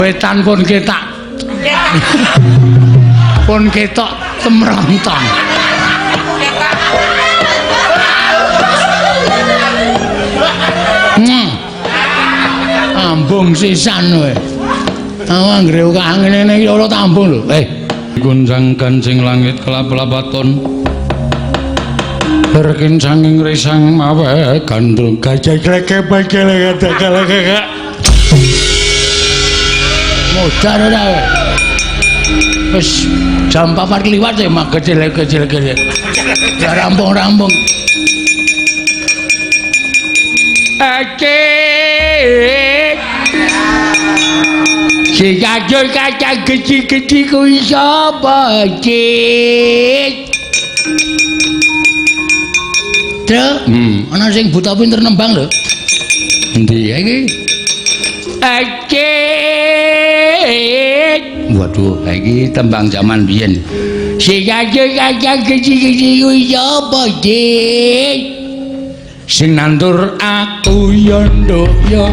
Wetan pun ketak. Pun ketok temrontong. Ambung sisan kowe. Aku anggere ukah ngene iki ora tambung lho. Gunjang kancing langit kelap-lapaton. Berkincanging risang mawe gandrung gajah kleke bakele kadang. Modar ora kowe. Wis jam 4 kliwat ya mak kecil-kecil kecil. Ya rampung-rampung. Acik. Sing kacang kacang kecil-kecil kuwi sapa, Cik? Truk, ana sing buta pinter nembang lho. Endi iki? Acik. Waduh, iki tembang jaman biyen. Sing kacang kacang kecil-kecil kuwi sapa, Cik? Sing nandur aku ya nduk ya,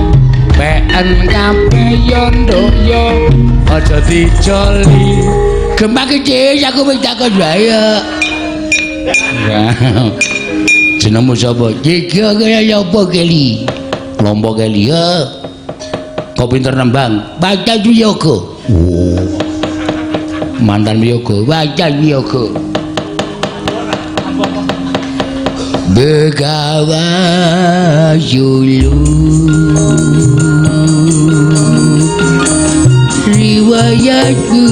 PN kabeh ya nduk ya, aja dijoli. Gempa kecil aku wis takon wae. Ya. Jenengmu sapa? Jika kaya apa keli? Lombok keli ya. Kau pinter nembang? Baca Wiyoga. Oh. Mantan Wiyoga, baca Wiyoga. Begawa Julu riwayatku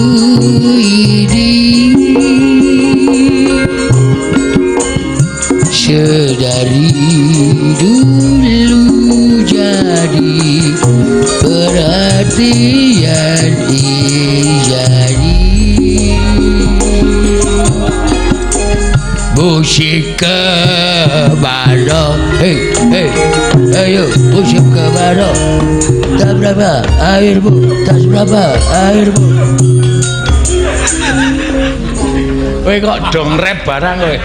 ini sedari dulu jadi perhatian ijari musik kebaro, hei hei, ayo musik kebaro. Tas berapa air bu? Tas berapa air bu? Kowe kok dong rap barang kowe?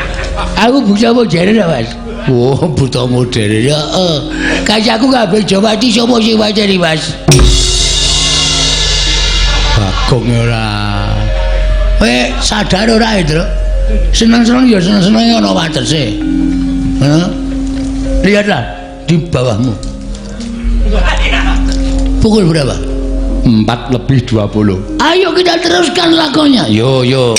Aku buta modern ya mas. Oh buta modern ya. Kacaku kabeh Jawati sapa sing wacane mas? Bagong ora. Kowe sadar ora Indra? Seneng-seneng ya seneng-seneng ana watese. Heeh. Lihatlah di bawahmu. Pukul berapa? 4:20. Ayo kita teruskan lakonnya. Yo yo.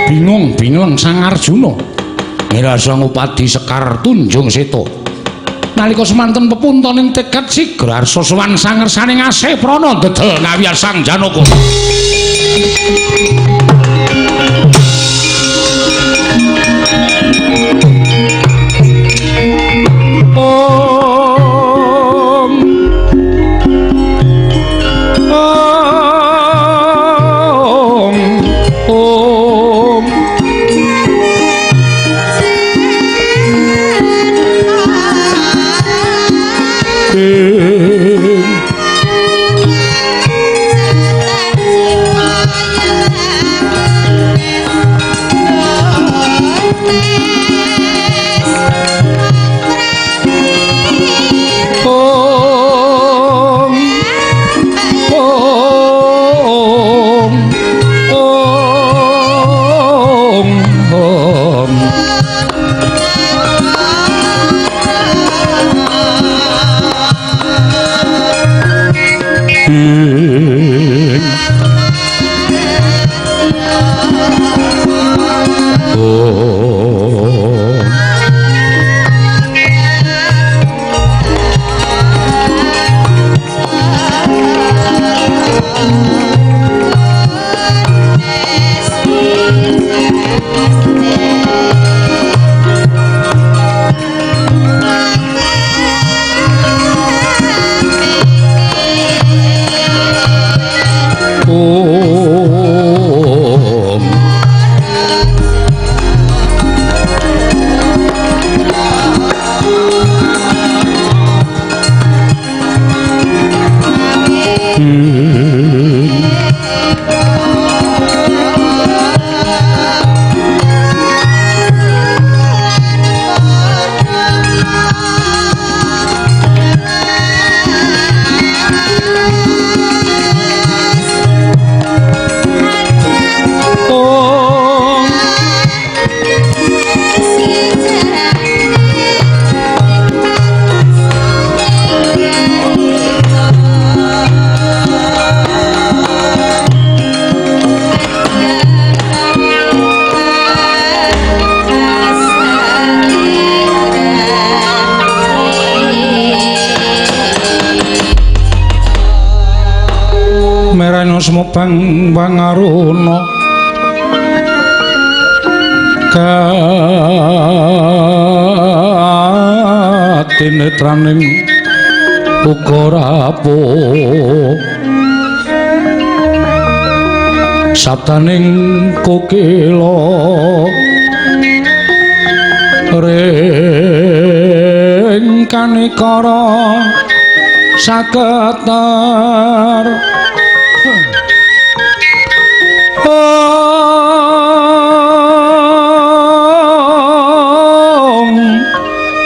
Bingung bingung Sang Arjuna ngrasa ngupadi Sekar Tunjung Seta. Nalika semanten pepuntoning tekad sigra arsa sowan sangersane ngasih prana dedel ngawiyar Sang Janaka. Om Om Om Om Om Om Om Om. asma Bang Pangaruna katinetraning uga rapuh sabdaning kokila ring kanikara saketar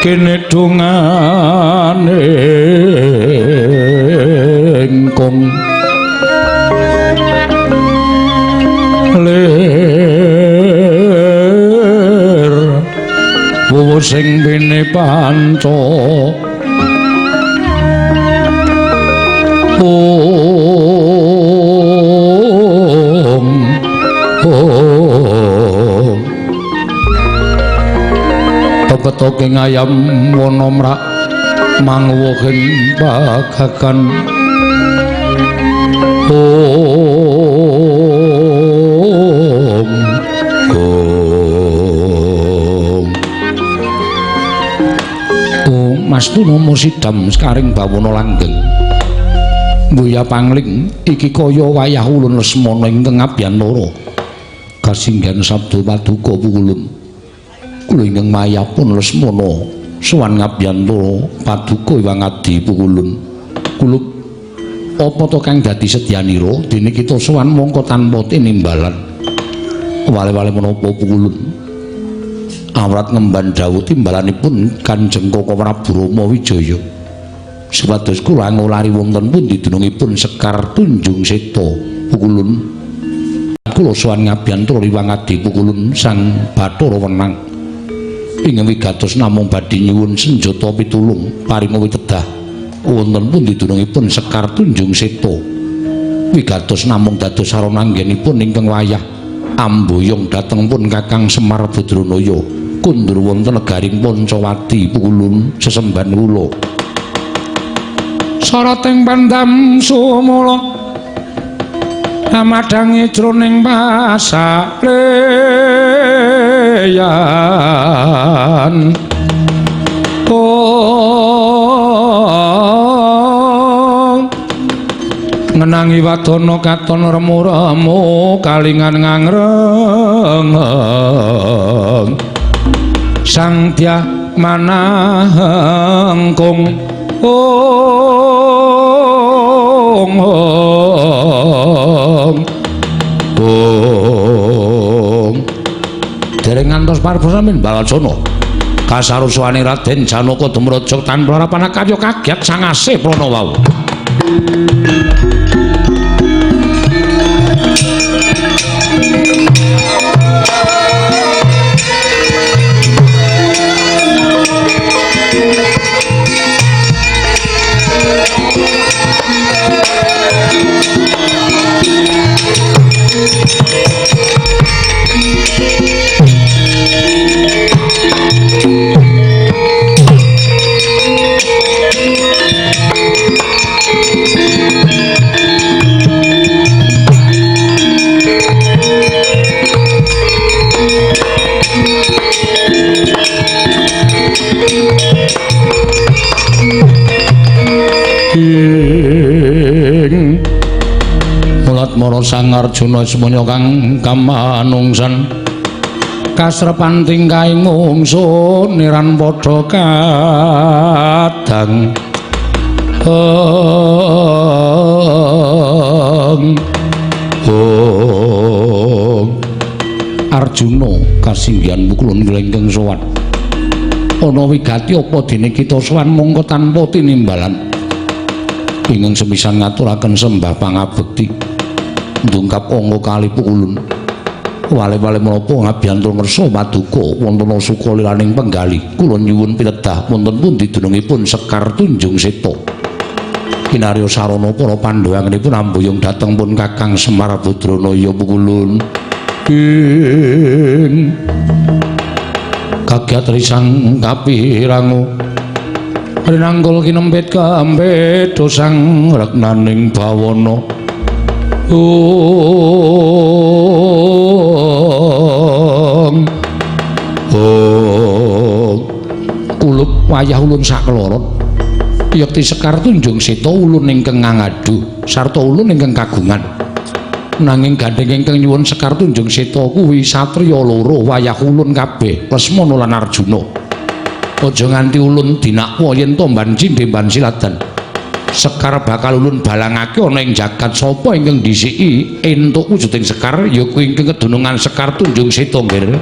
kene dongane ingkung lir wuwu sing bene panca om om ketoke ngayam wana mrak mangwuhin pagagan om om om Mas Tunomo sidam sekaring bawana langgeng Buya pangling iki kaya wayah ulun Lesmana ingkang ngabiyantara kasinggihan sabda paduka pukulun kula ingkang mayapun Lesmana sowan ngabiyantara paduka Iwang Adi pukulun kula apa to kang dadi sedyanira dene kita sowan mongko tanpa tinimbalan wale-wale menapa pukulun awrat ngemban dawuh timbalanipun Kanjeng Koko Prabu Rama Wijaya supados kula ngulari wonten pundi dunungipun Sekar Tunjung Seta pukulun kula sowan ngabiyantara Iwang Adi pukulun Sang Bathara Wenang ingkang wigatos namung badhe nyuwun senjata pitulung paringa witedah wonten pundi dunungipun Sekar Tunjung Seta wigatos namung dados sarana anggenipun ingkang wayah amboyong dhateng pun Kakang Semar Badranaya kundur wonten negaring Pancawati pukulun sesembahan kula sarating pandam sumula amadhangi jroning pasareyan oh ngenangi wadana katon remu-remu kalingan ngangreng sang dyah manahengkung ong ong ong dereng ngantos parbosamin Balacana kasarusuhane Raden Janaka dumraja tanpa harapan karya kagiat sangase prana wau. Mulat mara Sang Arjuna semono kang kamanungsan kasrepan tingkahing mungsuh niran padha kadang ong ong Arjuna kasinggihan pukulun ingkang sowan ana wigati apa dene kita sowan mongko tanpa tinimbalan ingkang sepisan ngaturaken sembah pangabekti ndungkap angka kali pukulun wale-wale menapa ngabiyantara ngersa paduka wonten suka lilaning penggalih kula nyuwun pitedah wonten pundi dunungipun Sekar Tunjung Seta kinarya sarana para Pandhawa anggenipun amboyong dhateng pun Kakang Semar Badranaya pukulun ing kagiat risang kapirangu rinanggul kinempit kambedha sang reknaning bawana Ong ong kulup wayah ulun sakeloron. Yekti Sekar Tunjung Seta ulun ingkang ngangadu sarta ulun ingkang kagungan. Nanging gandheng ingkang nyuwun Sekar Tunjung Seta kuwi satriya loro wayah ulun kabeh, Lesmana lan Arjuna. Aja nganti ulun dinakwa yen to mban cindhe mban siladan. Sekar bakal ulun balangake ana ing jagat sapa ingkang dhisiki entuk wujuding sekar ya kuwi ingkang kedunungan Sekar Tunjung Seta nggih.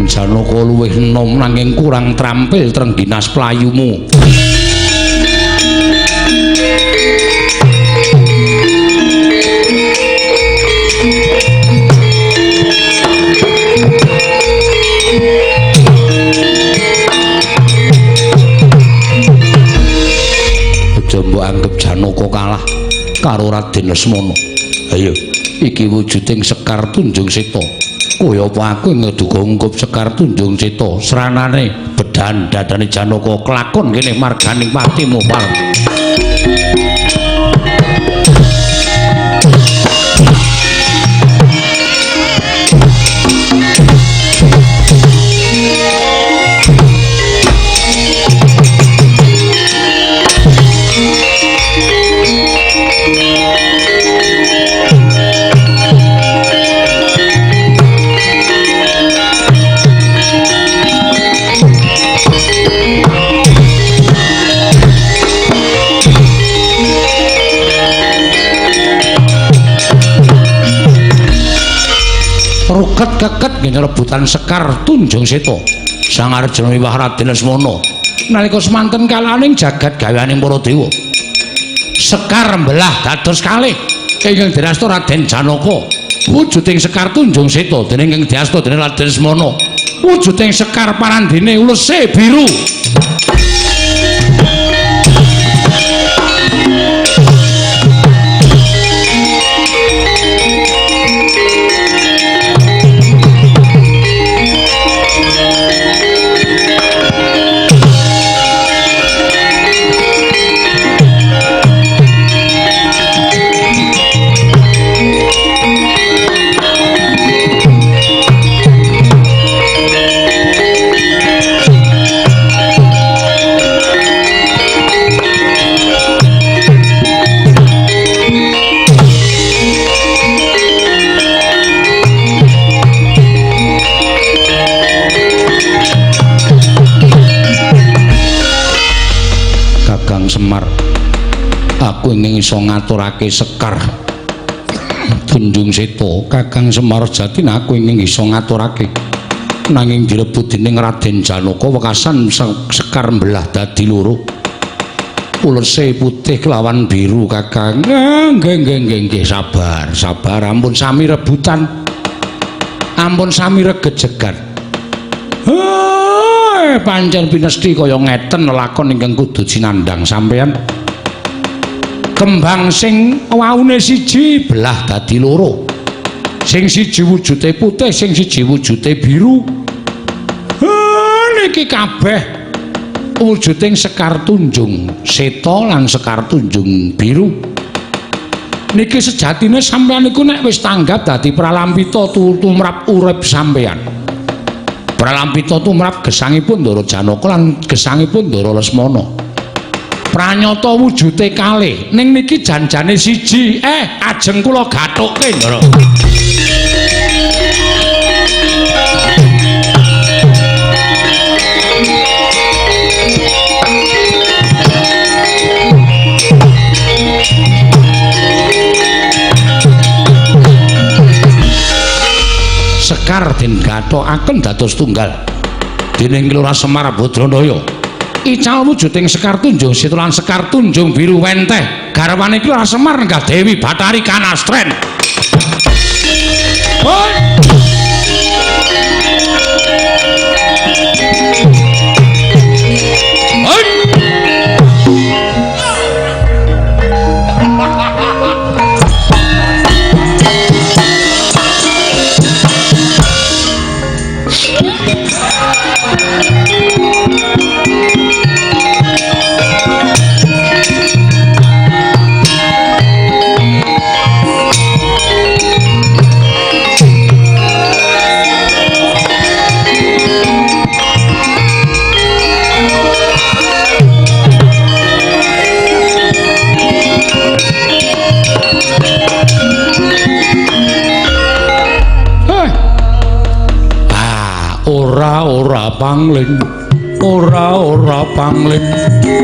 Janaka luwih enom nanging kurang trampil trengginas playumu. Aja mbok anggep Janaka kalah karo Raden Lesmana. Ayo, iki wujuding Sekar Tunjung Seta. Kaya apa aku ngeduga ungkup Sekar Tunjung Seta sranane bedan dadane Janaka kelakon kene marganing patimu pareng. Ruket-keket ngene rebutan Sekar Tunjung Seta. Sang Arjuna miwah Raden Lesmana nalika semanten kalaning jagat gaweaning para dewa. Sekar mbelah dados kalih ingkang dirasta Raden Janaka. Wujuding Sekar Tunjung Seta dening ingkang diasta dening Raden Lesmana. Wujuding Sekar parandene ulese biru. Semar, aku ingin iso ngaturake Sekar Tunjung Seta. Kakang Semar Jatin aku ingin iso ngaturake, nanging direbut dening Raden Janaka wekasan Sekar mbelah dadi loro, ulese putih kelawan biru. Kakang, nggih nggih nggih nggih, sabar sabar, ampun sami rebutan, ampun sami regejegan. Pancen pinesti kaya ngeten lakon ingkang kudu sinandhang sampeyan. Kembang sing waune siji belah dadi loro. Sing siji wujude putih, sing siji wujude biru. Niki kabeh wujuding Sekar Tunjung Seta lan Sekar Tunjung Biru. Niki sejatine sampeyan niku nek wis tanggap dadi pralampita tumrap urip sampeyan. Pralampita tumrap gesangipun Ndara Janaka lan gesangipun Ndara Lesmana. Pranyata wujude kalih, ning niki janjane siji. Ajeng kula gathukke, Ndara. Sekar den gathokaken dados tunggal dening Lurah Semar Badranaya. Ical wujuding Sekar Tunjung Seta lan Sekar Tunjung Biru wenteh garwane Lurah Semar nenggah Dewi Bathari Kanastren. Hoi. Hoi. Ora pangling, ora ora pangling,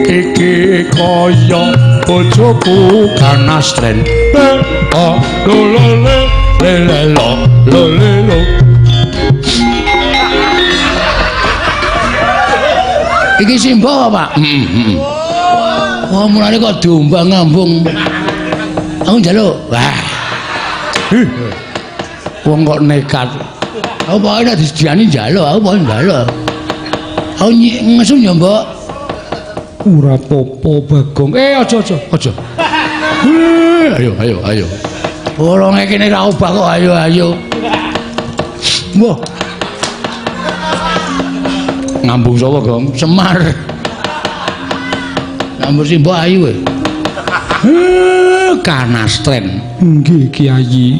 iki kaya bojoku Kanastren. Le o lo lo le le le lo lo le lo. Iki simbo, Pak. Wah, mulane kok diombang ngambung. Aku njaluk. Wah. Wong kok nekat. Aku pokoke nek disediani njaluk, aku pokoke njaluk. Aku ngesu ya, Mbok. Ora apa-apa, Bagong. Aja aja, aja. Ayo ayo ayo. Bolonge kene ra obah kok ayo ayo. Mbah. Ngambung sapa, Gong? Semar. Ngambung si Mbok ayu e. Kanastren. Nggih, Kyai.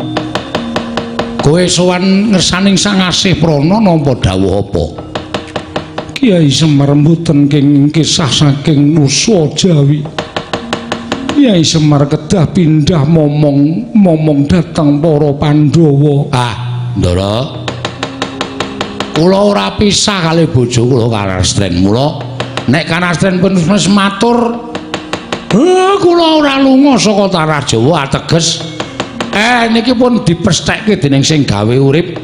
Kowe sowan ngersaning Sang Asih Prana nampa dawuh apa? Kyai Semar mboten kenging kisah saking Nusa Jawi. Kyai Semar kedah pindah momong-momong dhateng para Pandhawa. Ah, Ndara. Kula ora pisah kali bojo kula Kanastren. Mula nek Kanastren pun wis matur, kula ora lunga saka tanah Jawa ateges niki pun dipesthekke dening sing gawe urip.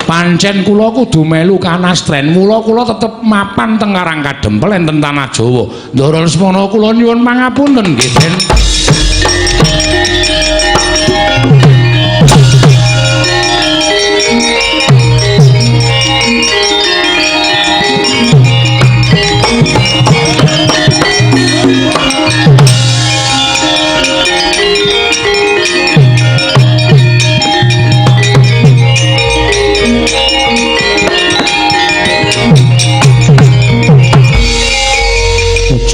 Pancen kula kudu melu Kanastren. Mula kula tetep mapan teng Karang Kadempel enten tanah Jawa. Ndara Lesmana kula nyuwun pangapunten nggih, Den.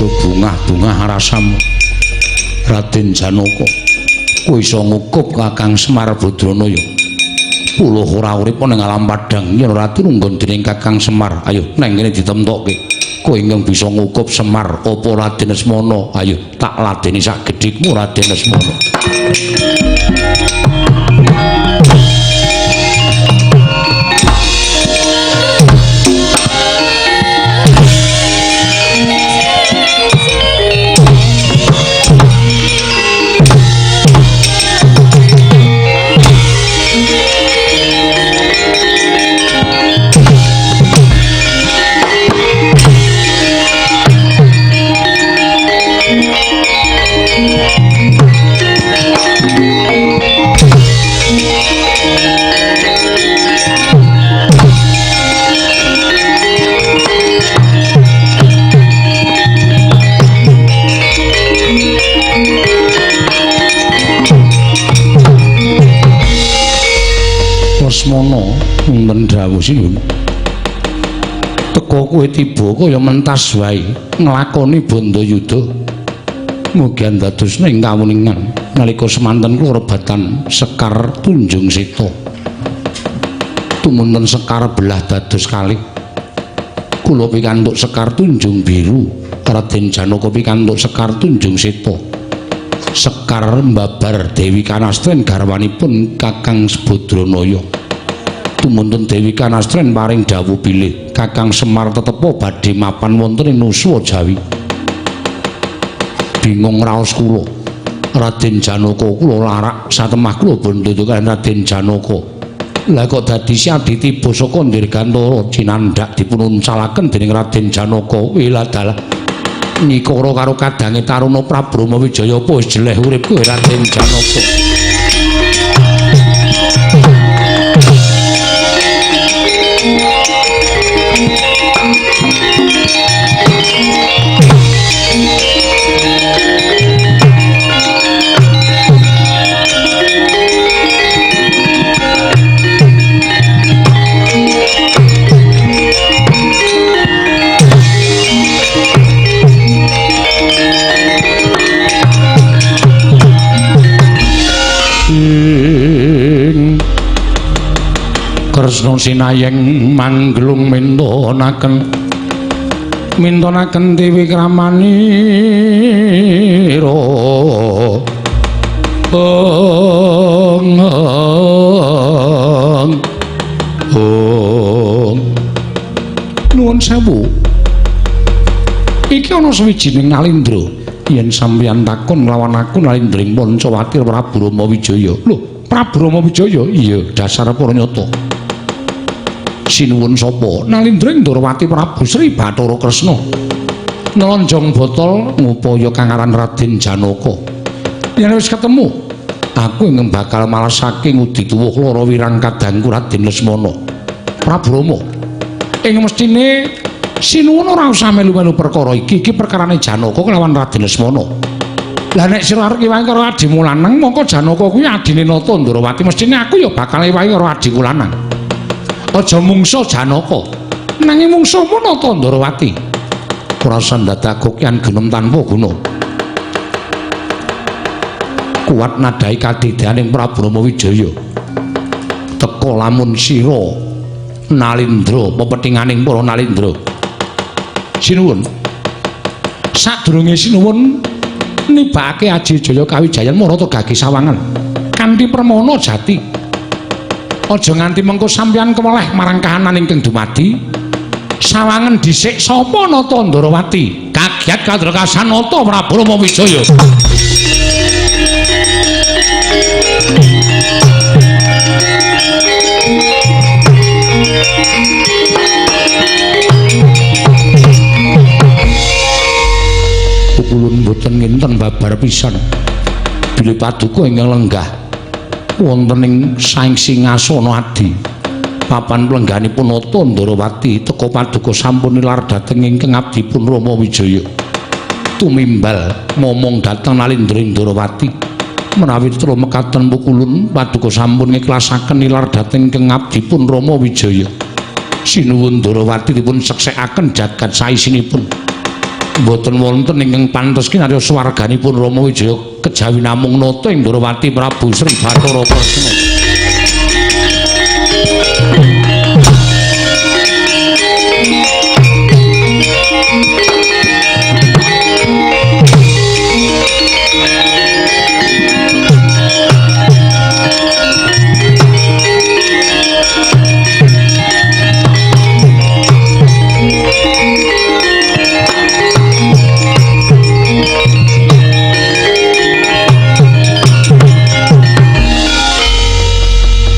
Bungah-bungah rasamu Raden Janaka, kowe iso ngukup Kakang Semar Badranaya. Puluh ora urip ning alam padhang yen ora tinunggon dening Kakang Semar. Ayo nang kene ditemtokke. Kowe ingkang bisa ngukup Semar apa Raden Lesmana? Ayo tak ladeni sak gedhikmu Raden Lesmana. Lesmana wonten dawuh sinuwun. Teka kowe tiba kaya mentas wae nglakoni bandayuda. Mugi dados ing kawuningan nalika semanten kula rebatan Sekar Tunjung Seta. Tumunten Sekar belah dados kalih. Kula pikantuk Sekar Tunjung Biru, Raden Janaka pikantuk Sekar Tunjung Seta. Sekar mbabar Dewi Kanastren garwanipun Kakang Badranaya. Tumunten Dewi Kanastren paring dawuh bilih Kakang Semar tetepa badhe mapan wonten ing Nusa Jawi. Bingung raos kula. Raden Janaka kula larak satemah kula bandha kaliyan Raden Janaka. Lah kok dadi si Adi tiba saka Dirgantara cinandhak dipununcalaken dening Raden Janaka. Wiladalah nyikara karo kadange Taruna Prabu Rama Wijaya apa wis jeleh urip kowe Raden Janaka. Kresna sinayeng mangglung mintonaken mintonaken dewi kramanira ong ong ong. Nuwun sewu, iki ana sawijining Nalindra. Yen sampeyan takon nglawan aku Nalindring Pancawati Prabu Rama Wijaya. Lho, Prabu Rama Wijaya? Iya, dasar para nyata. Sinuwun sapa? Nalindra Ndrawati Prabu Sri Bathara Kresna. Nelonjong botol ngupaya kang aran Raden Janaka. Yen wis ketemu, aku ingkang bakal malasake ngudi tuwuh lara wirang kadangku Raden Lesmana. Prabu Rama, ing mestine sinuwun ora usah melu-melu perkara iki. Iki perkarane Janaka kelawan Raden Lesmana. Lah nek sira arep ewangi karo adimu lanang, mongko Janaka kuwi adine Nata Ndrawati, mestine aku ya bakal ewangi karo adiku lanang. Aja mungsa Janaka, nanging mungsuhmu Nata Ndrawati. Prasan dadak kokyan genem tanpa guna. Kuat nadai kadedaning Prabu Rama Wijaya. Teka lamun sira Nalindra pepethinganing para Nalindra. Sinuwun. Sadurunge sinuwun nibake Aji Jaya Kawijayan marata gage sawangan kanthi permana jati. Aja nganti mengko sampeyan keweleh marang kahanan ingkang dumadi. Sawangan dhisik sapa Nata Ndrawati? Kagiat kadrakasan Nata Prabu Rama Wijaya. Pukulun boten nginten babar pisan. Bilih paduka ingkang lenggah wonten ing saing singasana adi. Papan plengganipun Nata Ndrawati teka paduka sampun nilar dhateng ingkang abdipun Rama Wijaya. Tumimbal momong dhateng Nalindra Ndrawati. Menawi telu mekaten pukulun paduka sampun ngiklasaken nilar dhateng ingkang abdipun Rama Wijaya. Sinuwun Ndrawati dipun seksekaken jagat saisinipun. Mboten wonten ingkang pantes kinarya swarganipun Rama Wijaya kejawi namung Nata Ndrawati Prabu Sri Bathara Kresna.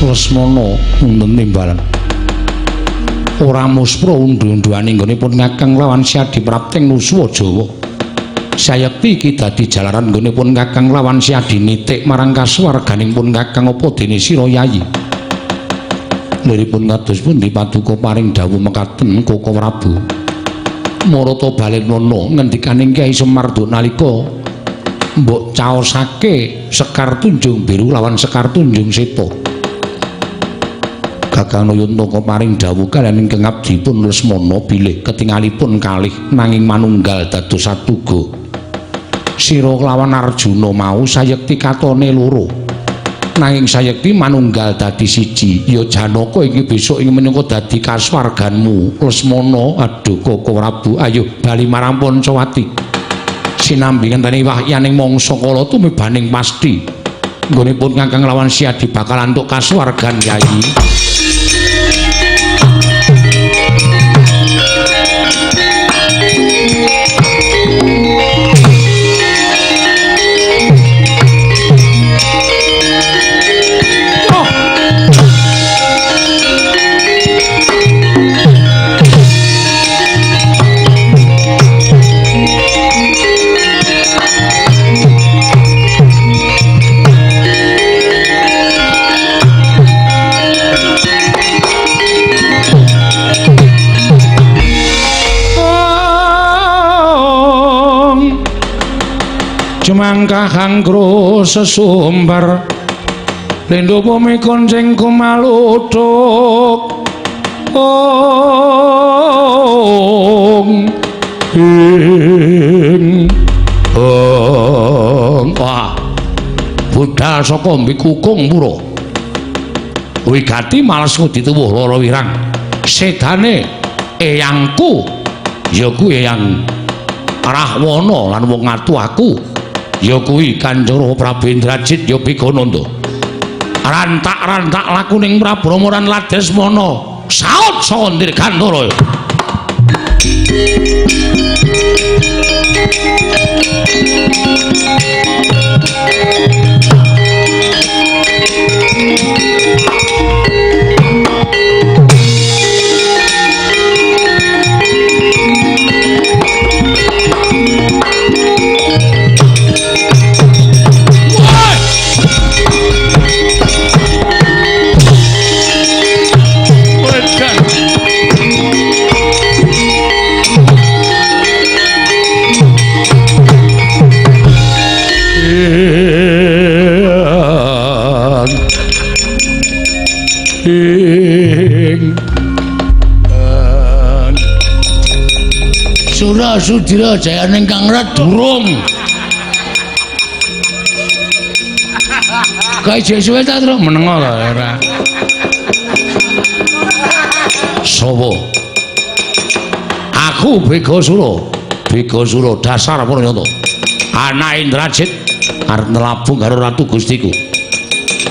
Lesmana wonten timbalan. Ora muspra undu-unduane nggonipun Kakang lawan Siadi Prapting Nuswa Jawa. Sayekti iki dadi jalaran nggonipun Kakang lawan Siadi nitik marang kasuwarganing pun Kakang apa dene sira Yayi. Liripun kados pundi paduka paring dawuh mekaten Koko Prabu. Marata balenono ngendikaning Kyai Semar nalika mbok caosake Sekar Tunjung Biru lawan Sekar Tunjung Seta. Kakang Nayantaka paring dawuh kaliyan ingkang abdipun Lesmana bilih ketingalipun kalih nanging manunggal dados satuga. Sira lawan Arjuna mau sayekti katone loro. Nanging sayekti manunggal dadi siji. Ya Janaka iki besok ing menyangka dadi kasuwarganmu Lesmana. Aduh Koko Prabu, ayo bali marang Pancawati. Sinambi ngenteni wahyaning mangsa kala tumibaning pasti. Nggonipun Kakang lawan Siadi bakal antuk kasuwargan Yayi. Oh. mangkah angkro sesumbar lindhu bumi kuncing kumaluthuk ong ing ong. Wah, budal saka Mbikukung Pura. Wigati males dituwuh lara wirang. Sedane eyangku ya kuwi Eyang Rahwana lan wong atu aku ya kuwi Kanjeng Prabu Indrajit ya Bigananda. Rantak-rantak lakuning Prabu Rama lan Ladesmana saut saka Dirgantara. Sura Sudira jayaning Kang Rat durung. Kae jek suwe ta, Truk? Menengo ta ora. Sopo? Aku Begasura. Begasura dasar Pranyata. Anak Indrajit arep nlabung karo Ratu Gustiku.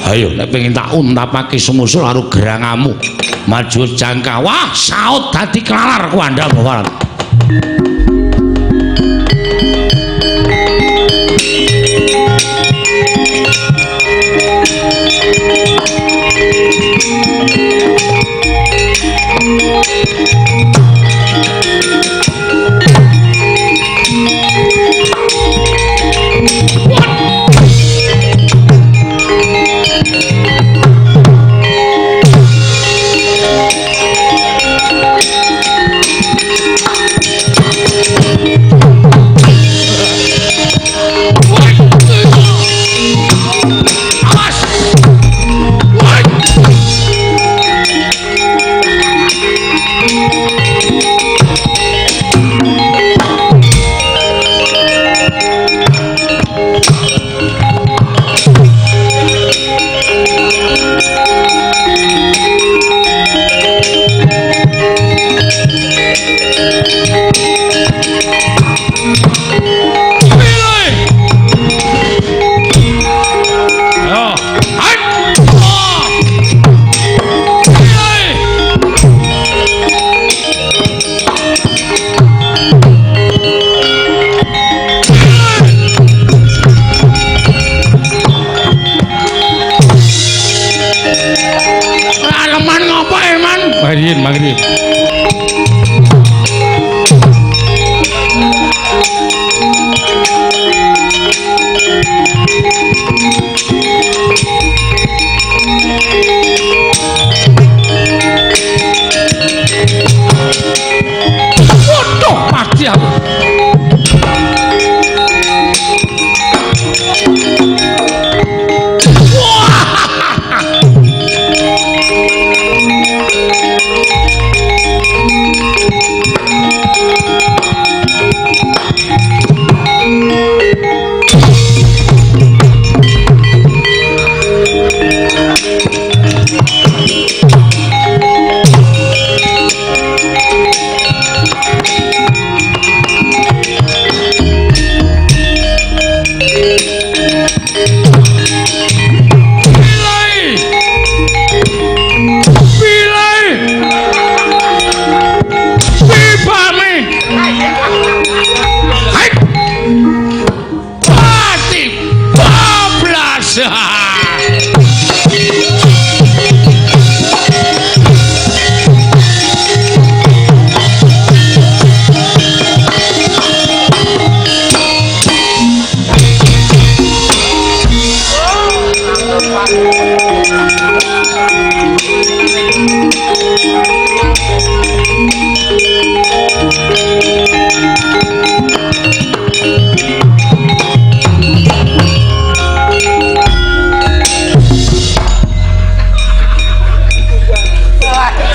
Ayo nek pengin tak untapake sumusul karo gerangamu. Maju jangka. Wah, saut dadi klalar ku andhap bawaran. Mangrin. Waduh, pasti aku.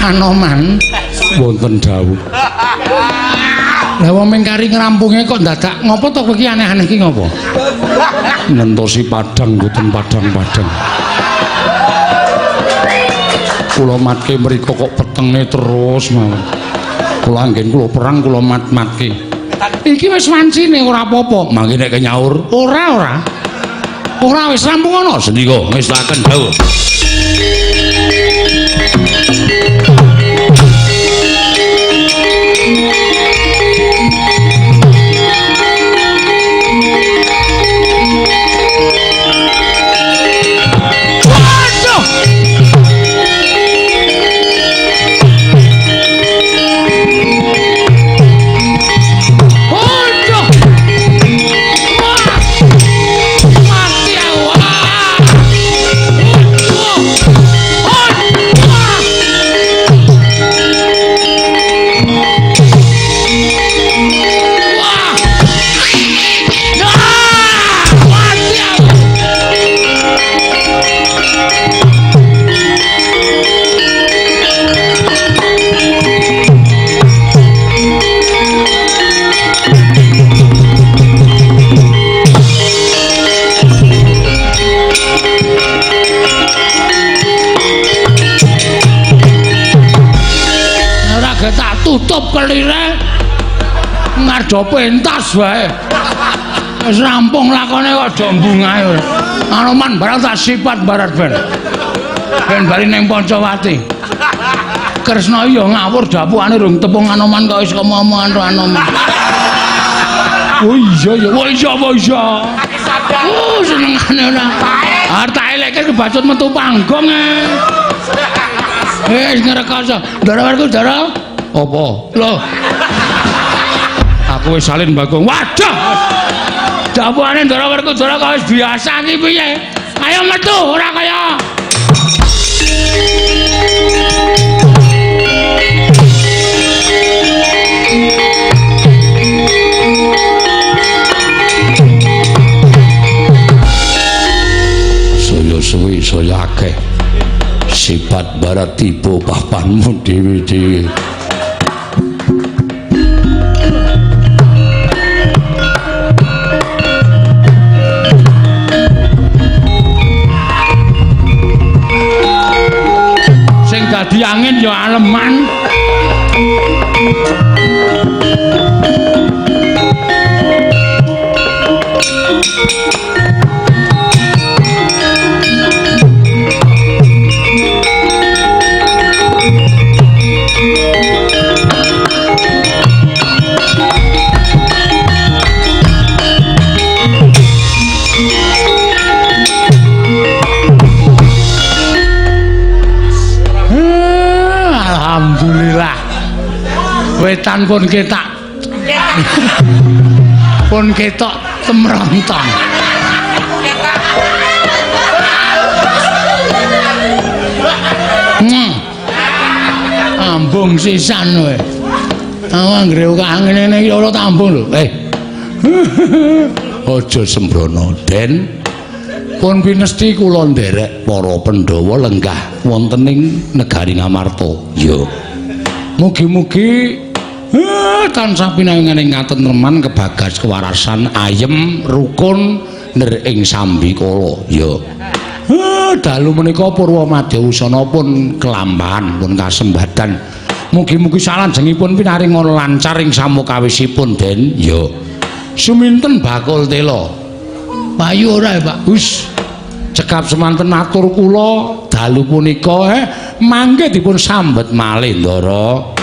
Anoman Wonten dawuh. Lah wong mengkari ngrampunge kok dadak ngopo to kowe iki aneh-aneh iki ngopo? Ngentosi padang mboten padang-padang. Kula matke mriku kok petenge terus mawon. Kula anggen kula perang kula mat-matke. Iki wis wancine ora apa-apa. Mangke nek nyaur ora ora. Ora wis rampung ana. Sendika ngestaken dawuh. Tutup kelire ngardo pentas wae. Wis rampung lakone kok do mbungae. Anoman barang tak sifat barat ben. Ben bali ning Pancawati. Kresna ya ngawur dapukane rung tepung Anoman kok wis kemomongan ro Anoman. Oh iya ya, oh iya oh iya. Oh senengane ora. Arep tak elekke kebacut metu panggung e. Wis ngrekoso. Ndara werku ndara. Apa? Loh. Aku wis salin Bagong. Waduh. Dapukane Ndara Werkudara kok wis biasa iki piye? Ayo metu ora kaya. Saya suwi saya akeh. Sifat barat tiba papanmu dhewe-dhewe. Sing dadi angin ya aleman. Alhamdulillah. Wetan pun ketak. Pun ketok temrontong. Ambung sisan kowe. Aku anggere ngene iki ora tambung lho. Aja sembrono, Den. Pun pinesti kula nderek para Pandhawa lenggah wonten ing negari Ngamarta. Ya. Mugi-mugi tansah pinangan ing katentreman, kebagas kewarasan, ayem, rukun ner ing sambikala. Ya. Dalu menika Purwa Madya Wusana pun kelampahan pun kasembadan. Mugi-mugi salajengipun pinaringan lancar ing samukawisipun, Den. Ya. Suminten bakul tela. Payu ora, Pak? Wis cekap semanten atur kula dalu punika mangke dipun sambet malih, Ndara.